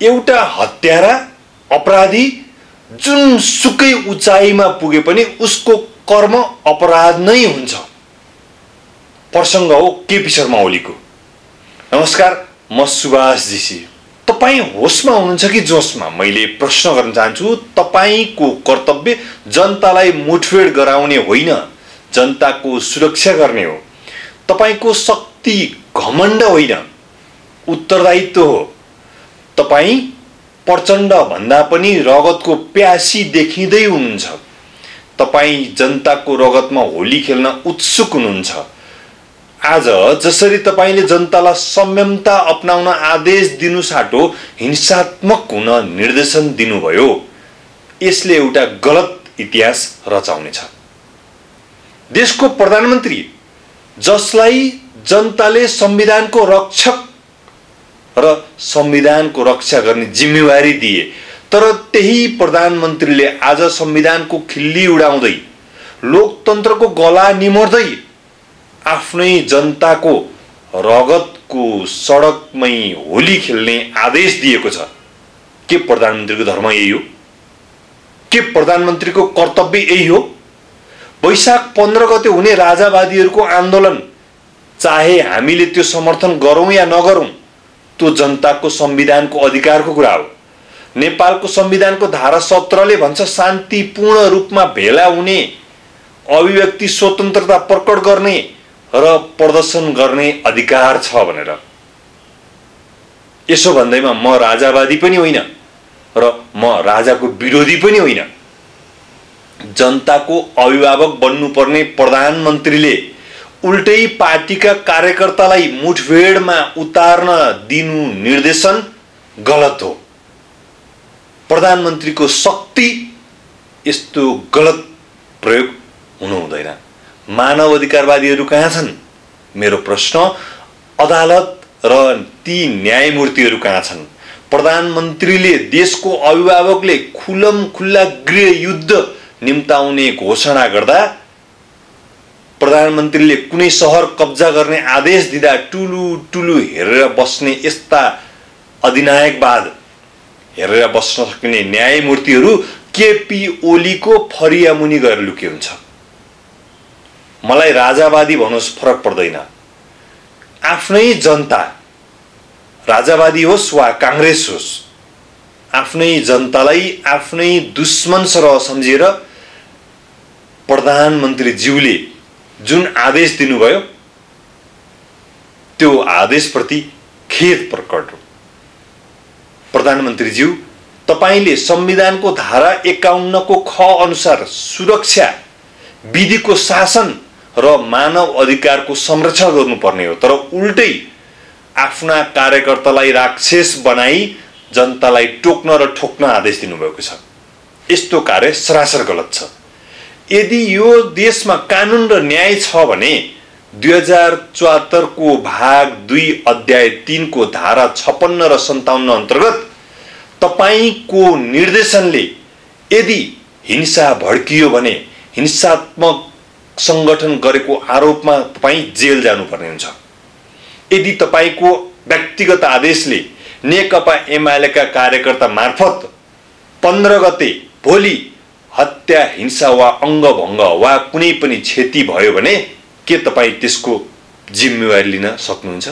एउटा हत्यारा अपराधी जुनसुकै उचाइमा पुगे पनि उसको कर्म अपराध नै हुन्छ। प्रसङ्ग हो केपी शर्मा ओलीको। नमस्कार, म सुभाष जीसी। तपाईँ होसमा हुनुहुन्छ कि जोसमा? मैले प्रश्न गर्न चाहन्छु। तपाईको कर्तव्य जनतालाई मुठभेड गराउने होइन, जनताको सुरक्षा गर्ने हो। तपाईको शक्ति घमण्ड होइन, उत्तरदायित्व हो। तपाईँ प्रचण्ड भन्दा पनि रगतको प्यासी देखिँदै हुनुहुन्छ। तपाईँ जनताको रगतमा होली खेल्न उत्सुक हुनुहुन्छ। आज जसरी तपाईले जनतालाई संयमता अपनाउन आदेश दिनु साटो हिंसात्मक हुन निर्देशन दिनुभयो, यसले एउटा गलत इतिहास रचाउनेछ। देशको प्रधानमन्त्री जसलाई जनताले संविधानको रक्षक र संविधानको रक्षा गर्ने जिम्मेवारी दिए, तर त्यही प्रधानमन्त्रीले आज संविधानको खिल्ली उडाउँदै लोकतन्त्रको गला निमोर्दै आफ्नै जनताको रगतको सडकमै होली खेल्ने आदेश दिएको छ। के प्रधानमन्त्रीको धर्म यही हो? के प्रधानमन्त्रीको कर्तव्य यही हो? वैशाख 15 गते हुने राजावादीहरूको आन्दोलन, चाहे हामीले त्यो समर्थन गरौँ या नगरौँ, त्यो जनताको संविधानको अधिकारको कुरा हो। नेपालको संविधानको धारा 17ले भन्छ शान्तिपूर्ण रूपमा भेला हुने, अभिव्यक्ति स्वतन्त्रता प्रकट गर्ने र प्रदर्शन गर्ने अधिकार छ भनेर। यसो भन्दैमा म राजावादी पनि होइन र म राजाको विरोधी पनि होइन। जनताको अभिभावक बन्नुपर्ने प्रधानमन्त्रीले उल्टै पार्टीका कार्यकर्तालाई मुठभेडमा उतार्न दिनु निर्देशन गलत हो। प्रधानमन्त्रीको शक्ति यस्तो गलत प्रयोग हुनु हुँदैन। मानव अधिकारवादीहरू कहाँ छन्? मेरो प्रश्न अदालत र ती न्यायमूर्तिहरू कहाँ छन्? प्रधानमन्त्रीले देशको अभिभावकले खुल्ला गृह युद्ध निम्ताउने घोषणा गर्दा, प्रधानमन्त्रीले कुनै सहर कब्जा गर्ने आदेश दिँदा टुलु हेरेर बस्ने यस्ता अधिनायकवाद हेरेर बस्न सक्ने न्यायमूर्तिहरू केपी ओलीको फरियामुनि गएर लुके हुन्छ। मलाई राजावादी भन्नुहोस्, फरक पर्दैन। आफ्नै जनता, राजावादी होस् वा काङ्ग्रेस होस्, आफ्नै जनतालाई आफ्नै दुश्मन सरह सम्झेर प्रधानमन्त्रीज्यूले जुन आदेश दिनुभयो, त्यो आदेशप्रति खेद प्रकट हो। प्रधानमन्त्रीज्यू, तपाईले संविधानको धारा 51 को ख अनुसार सुरक्षा, विधिको शासन र मानव अधिकारको संरक्षण गर्नुपर्ने हो, तर उल्टै आफ्ना कार्यकर्तालाई राक्षस बनाई जनतालाई टोक्न र ठोक्न आदेश दिनुभएको छ। यस्तो कार्य सरासर गलत छ। यदि यो देशमा कानुन र न्याय छ भने 2074 को भाग 2 अध्याय 3 को धारा 56 र 57 अन्तर्गत तपाईको निर्देशनले यदि हिंसा भड्कियो भने हिंसात्मक संगठन गरेको आरोपमा तपाई जेल जानुपर्ने हुन्छ। यदि तपाईको व्यक्तिगत आदेशले नेकपा एमालेका कार्यकर्ता मार्फत 15 गते भोलि हत्या, हिंसा वा अङ्गभङ्ग वा कुनै पनि क्षति भयो भने के तपाई त्यसको जिम्मेवारी लिन सक्नुहुन्छ?